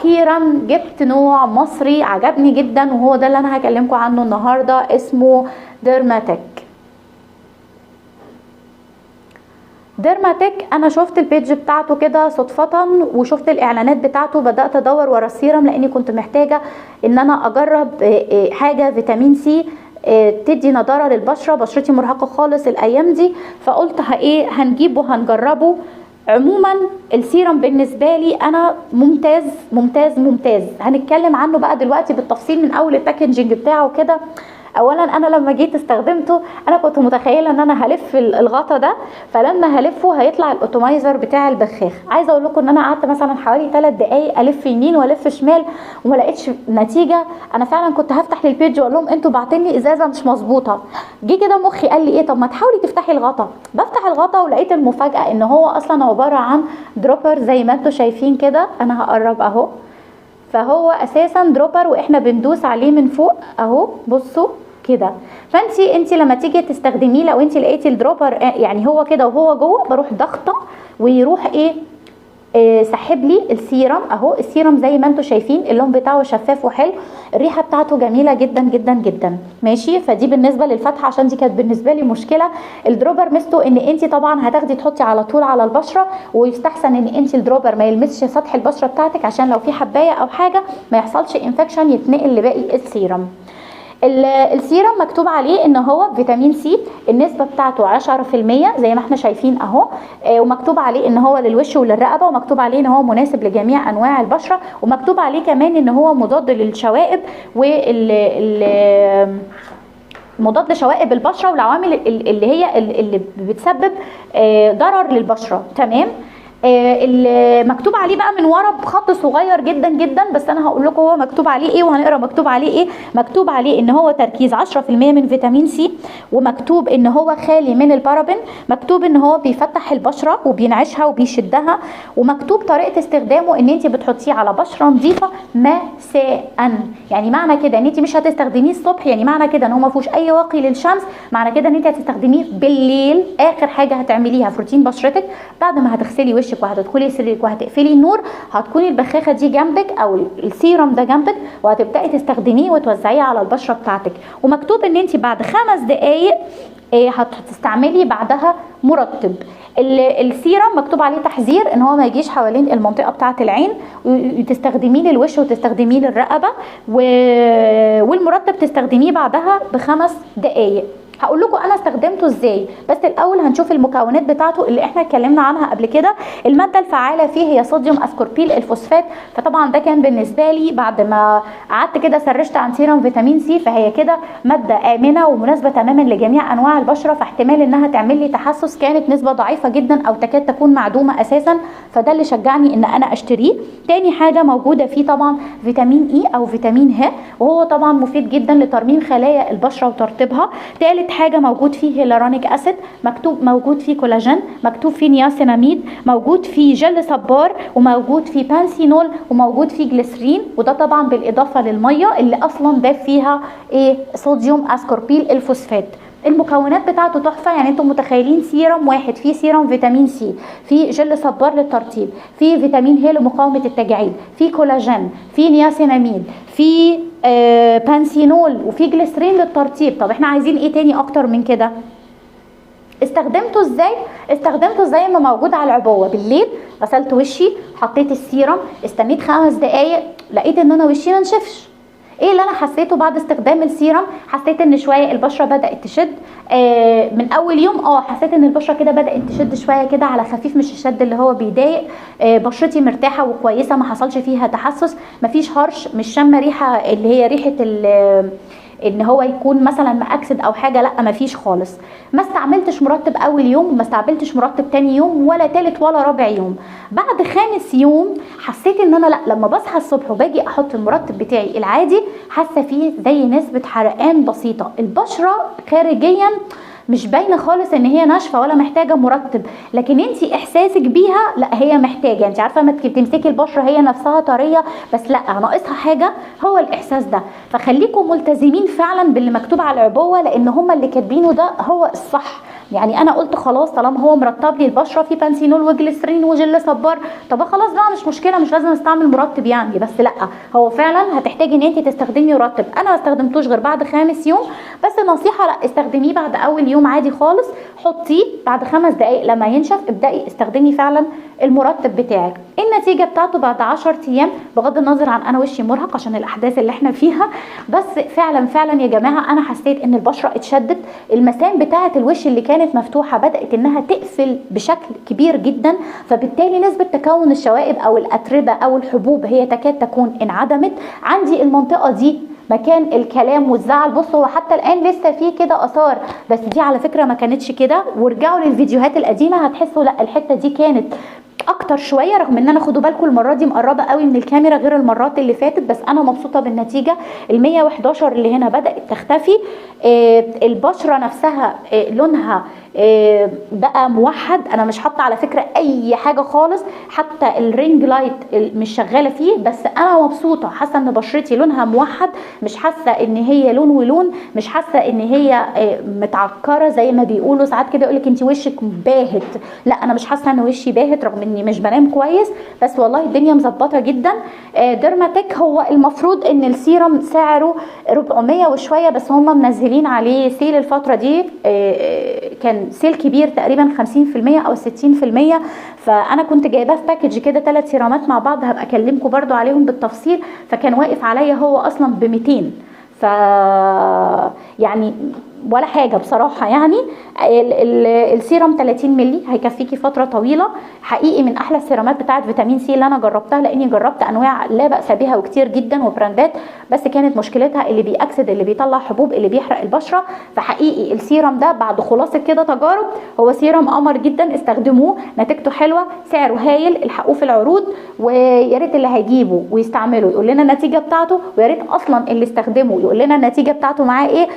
واخيرا جبت نوع مصري عجبني جدا، وهو ده اللي انا هكلمكم عنه النهارده، اسمه ديرماتيك. ديرماتيك انا شفت ال page بتاعته كده صدفة، وشفت الاعلانات بتاعته، بدأت ادور ورا السيرم لاني كنت محتاجة ان انا اجرب حاجة فيتامين سي تدي نضارة للبشرة. بشرتي مرهقة خالص الايام دي، فقلت ايه هنجيبه وهنجربه. عموما السيرم بالنسبة لي انا ممتاز ممتاز ممتاز، هنتكلم عنه بقى دلوقتي بالتفصيل من اول ال packaging بتاعه كده. اولا انا لما جيت استخدمته انا كنت متخيله ان انا هلف الغطا ده، فلما هلفه هيطلع ال atomizer بتاع البخاخ. عايزه اقول لكم ان انا قعدت مثلا حوالي 3 دقايق الف يمين والف شمال وما لقيتش نتيجة. انا فعلا كنت هفتح لل page واقول لهم انتوا بعتين لي ازازة مش مظبوطة. جه كده مخي قال لي ايه، طب ما تحاولي تفتحي الغطا. بفتح الغطا ولقيت المفاجاة ان هو اصلا عبارة عن dropper زي ما انتوا شايفين كده. انا هقرب اهو، فهو اساسا dropper واحنا بندوس عليه من فوق اهو، بصوا كده. فانتي لما تيجي تستخدميه، لو انتي لقيتي ال dropper يعني هو كده وهو جوه، بروح ضغطه ويروح ايه سحب لي السيرم اهو. السيرم زي ما انتم شايفين اللون بتاعه شفاف وحلو، الريحة بتاعته جميلة جدا جدا جدا. ماشي، فدي بالنسبة للفتحه عشان دي كانت بالنسبة لي مشكلة. ال dropper ميزته ان انت طبعا هتاخدي تحطي على طول على البشرة، ويستحسن ان انت ال dropper ما يلمسش سطح البشرة بتاعتك عشان لو في حبايه او حاجة ما يحصلش infection يتنقل لباقي السيرم. السيرم مكتوب عليه ان هو فيتامين سي، النسبة بتاعته 10% زي ما احنا شايفين اهو، ومكتوب عليه ان هو للوش وللرقبه، ومكتوب عليه ان هو مناسب لجميع انواع البشرة، ومكتوب عليه كمان ان هو مضاد للشوائب وال مضاد لشوائب البشرة والعوامل اللي هي اللي بتسبب ضرر للبشره. تمام. مكتوب عليه بقى من ورا بخط صغير جدا جدا، بس انا هقول لكم هو مكتوب عليه ايه وهنقرا مكتوب عليه ايه. مكتوب عليه ان هو تركيز 10% من فيتامين سي، ومكتوب ان هو خالي من البارابين، مكتوب ان هو بيفتح البشرة وبينعشها وبيشدها، ومكتوب طريقه استخدامه ان انت بتحطيه على بشره نظيفة مساء. يعني معنى كده ان انت مش هتستخدميه الصبح، يعني معنى كده ان هو ما فيهوش اي واقي للشمس، معنى كده ان انت هتستخدميه بالليل، اخر حاجة هتعمليها في روتين بشرتك بعد ما هتغسلي وشك وهتدخلي سريرك وهتقفلي النور، هتكوني البخاخه دي جنبك او السيرم ده جنبك، وهتبداي تستخدميه وتوزعيه على البشرة بتاعتك. ومكتوب ان انت بعد 5 دقائق هتستعملي بعدها مرطب. السيرم مكتوب عليه تحذير ان هو ما يجيش حوالين المنطقة بتاعه العين، وتستخدميه للوش وتستخدميه للرقبه، والمرطب تستخدميه بعدها ب5 دقائق. هقول لكم انا استخدمته ازاي، بس الاول هنشوف المكونات بتاعته اللي احنا اتكلمنا عنها قبل كده. المادة الفعالة فيه هي صوديوم اسكوربيل الفوسفات، فطبعا ده كان بالنسبة لي بعد ما قعدت كده search ت عن سيرم فيتامين سي، فهي كده مادة امنه ومناسبة تماما لجميع انواع البشرة، فاحتمال انها تعمل لي تحسس كانت نسبه ضعيفة جدا او تكاد تكون معدومة اساسا، فده اللي شجعني ان انا اشتريه. تاني حاجة موجودة فيه طبعا فيتامين اي او فيتامين ه، وهو طبعا مفيد جدا لترميم خلايا البشرة وترطيبها. تالت حاجة موجود فيه hyaluronic acid، مكتوب موجود فيه كولاجين، مكتوب فيه نياسيناميد، موجود فيه جل صبار، وموجود فيه بانسينول، وموجود فيه جليسرين، وده طبعا بالاضافة للمية اللي اصلا ده فيها ايه صوديوم اسكوربيل الفوسفات. المكونات بتاعته تحفة، يعني انتم متخيلين سيرم واحد فيه سيرم فيتامين سي، فيه جل صبار للترطيب، فيه فيتامين ه لمقاومة التجاعيد، فيه كولاجين، فيه نياسيناميد، فيه بانسينول، وفيه جليسرين للترطيب. طب احنا عايزين ايه تاني اكتر من كده؟ استخدمته ازاي؟ استخدمته زي ما موجود على العبوه. بالليل غسلت وشي، حطيت السيرم، استنيت 5 دقايق، لقيت ان انا وشي ما نشفش. ايه اللي انا حسيته بعد استخدام السيرم؟ حسيت ان شوية البشرة بدات تشد من اول يوم. حسيت ان البشرة كده بدات تشد شوية كده على خفيف، مش الشد اللي هو بيضايق. بشرتي مرتاحة وكويسة، ما حصلش فيها تحسس، مفيش هرش، مش شامة ريحه اللي هي ريحه ان هو يكون مثلا مأكسد او حاجة، لا مفيش خالص. ما استعملتش مرطب اول يوم، ما استعملتش مرطب تاني يوم، ولا تالت ولا رابع يوم. بعد 5 يوم حسيت ان انا لا، لما بصحى الصبح وباجي احط المرطب بتاعي العادي حاسه فيه زي نسبه حرقان بسيطة. البشرة خارجيا مش باينة خالص ان هي ناشفة ولا محتاجه مرطب، لكن انت احساسك بيها لا هي محتاجه. انت عارفه ما تمسكي البشرة هي نفسها طرية، بس لا ناقصها حاجة، هو الاحساس ده. فخليكم ملتزمين فعلا باللي مكتوب على العبوه، لان هم اللي كاتبينه ده هو الصح، يعني انا قلت خلاص طالما هو مرطب لي البشرة في بانثينول وجليسرين وجل صبار، طب خلاص بقى مش مشكلة، مش لازم استعمل مرطب يعني. بس لا، هو فعلا هتحتاجي ان انت تستخدمي مرطب. انا ما استخدمتوش غير بعد 5 يوم، بس نصيحة لا، استخدميه بعد اول يوم عادي خالص، حطيه بعد 5 دقائق لما ينشف ابدأي استخدمي فعلا المرطب بتاعك. النتيجة بتاعته بعد 10 ايام، بغض النظر عن انا وشي مرهق عشان الاحداث اللي احنا فيها، بس فعلا فعلا يا جماعة انا حسيت ان البشرة اتشدت، المسام بتاعه الوش اللي كانت مفتوحة بدات انها تقفل بشكل كبير جدا، فبالتالي نسبه تكون الشوائب او الاتربه او الحبوب هي تكاد تكون انعدمت. عندي المنطقة دي مكان الكلام والزعل، بصوا هو حتى الان لسه في كده اثار، بس دي على فكرة ما كانتش كده، وارجعوا للفيديوهات القديمة هتحسوا لا الحتة دي كانت اكتر شوية، رغم ان انا خدوا بالكم المرة دي مقربة قوي من الكاميرا غير المرات اللي فاتت، بس انا مبسوطة بالنتيجة. ال 111 اللي هنا بدات تختفي، البشرة نفسها لونها بقى موحد. انا مش حاطه على فكرة اي حاجة خالص، حتى ال ring light مش شغالة فيه، بس انا مبسوطة، حاسه ان بشرتي لونها موحد، مش حاسه ان هي لون ولون، مش حاسه ان هي متعكره زي ما بيقولوا ساعات كده يقولك انت وشك باهت. لا انا مش حاسه ان وشي باهت رغم اني مش بنام كويس، بس والله الدنيا مظبطه جدا. ديرماتيك هو المفروض ان السيرم سعره 400 وشوية، بس هم منزلين عليه sale الفترة دي، كان sale كبير تقريبا 50% او 60%، فانا كنت جايباه في package كده 3 سيرامات مع بعض، هبقى اكلمكم برضو عليهم بالتفصيل. فكان واقف عليا هو اصلا ب 200، ف يعني ولا حاجة بصراحة. يعني السيرم 30 مللي هيكفيكي فترة طويلة، حقيقي من احلى السيرامات بتاعه فيتامين سي اللي انا جربتها، لاني جربت انواع لا باس بها وكتير جدا وبراندات، بس كانت مشكلتها اللي بيأكسد، اللي بيطلع حبوب، اللي بيحرق البشرة. فحقيقي السيرم ده بعد خلاصه كده تجارب هو سيرم قمر جدا، استخدموه، نتيجته حلوة، سعره هايل، الحقوه في العروض، ويا ريت اللي هيجيبه ويستعمله يقول لنا النتيجة بتاعته، ويا ريت اصلا اللي استخدمه يقول لنا النتيجة بتاعته معاه ايه.